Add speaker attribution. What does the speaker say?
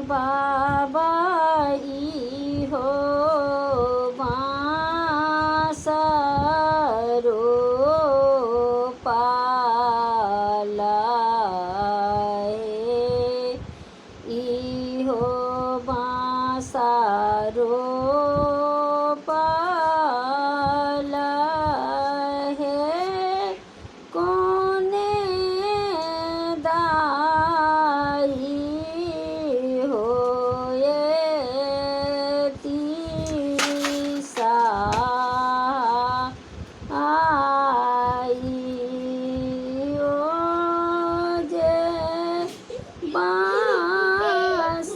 Speaker 1: बाबा ई हो बाँस रोपाला हे, ई हो बाँस रोपाला हे, कोने दाई होए सा आई ओ जे बाँस।